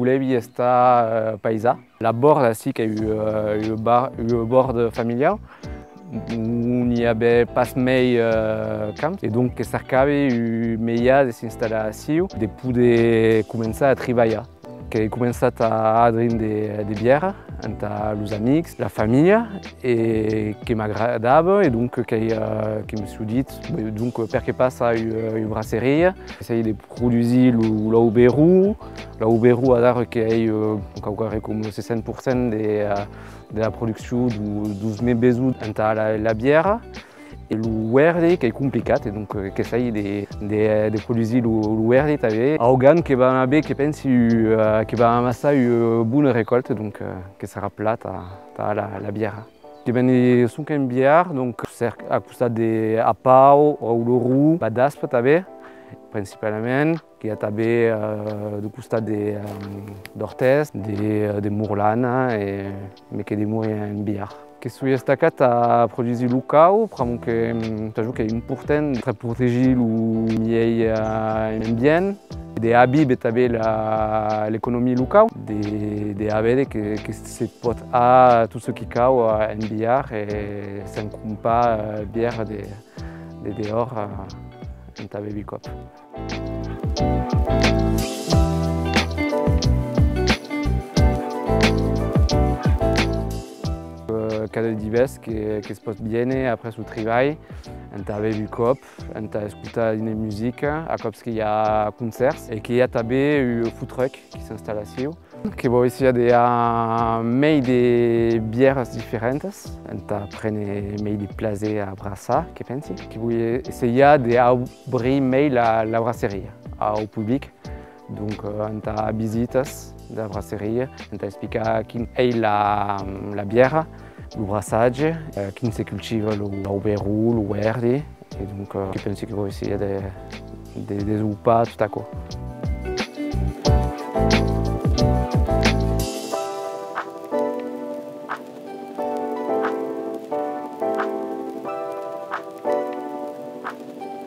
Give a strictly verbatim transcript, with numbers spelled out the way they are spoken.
Volèvi estar, eh, païsan. L'abòrd ací qu'ei ua, eh, ua bar-, ua bòrd familiau, on i avè pas mei, eh, camps, e donc que cercavi un mejan de s'installar aciu, de poder començar a tribalhar. Qu'èi començat a adrin de, de bièra entà los amics, la familha, e que m'agradava, e donc qu'èi, eh, que me soi dit, ben, donc, perqué pas a ua, ua brasseria? Essèi de produsir lo, l'Auberon. L'Auberon, adara qu'èi, eh, quauquarren coma seissanta per cent de, eh, de la produccion do, dos mei besons entà la, la bièra. E lo huèrdi qu'ei complicat, e donc, eh, qu'essèi de, de, de produsir lo, lo huèrdi tanben. Augan que vam aver, que pensi, eh, que vam amassar ua bona recòlta, donc, eh, que serà plan tà, tà la, la bièra. Que veni sonque en Biarn, donc, cèrc a costat de Apau, Auloron, Vadaspa tanben, principalament. Qu'i a tanben, eh, de costat de, eh, d'Ortès, de, de Morlana, e, mès que demori en Biarn. Que soi estacat a produsir locau, pr'amor que, mm, tà jo qu'ei important de protegir lo miei, eh, ambient, de har víver tanben la, l'economia locau, de, de har véder que, que se pòt har tot çò qui cau, eh, en Biarn e sens crompar, eh, bièra de, de dehòra, eh, entà bevi còp. Eh, cada divèrs que, que's pòt viéner après lo tribalh, entà bevi còp, entà escotar de musica, a còps que i a concèrts, e que i a tanben un food truck qui s'installa aciu. Que vau essajar de har mei de bièras diferentas, entà préner mei de plaser a brassar, que pensi. Que vau essajar de aubrir mei la, la brasseria au public, donc, eh, entà visitas de la brasseria, entà explicar quin ei la, la bièra, lo brassatge, eh, quin se cultiva lo, l'Auberon, lo huèrdi, e donc, eh, que pensi que vau essajar de, de desvolopar tot aquò.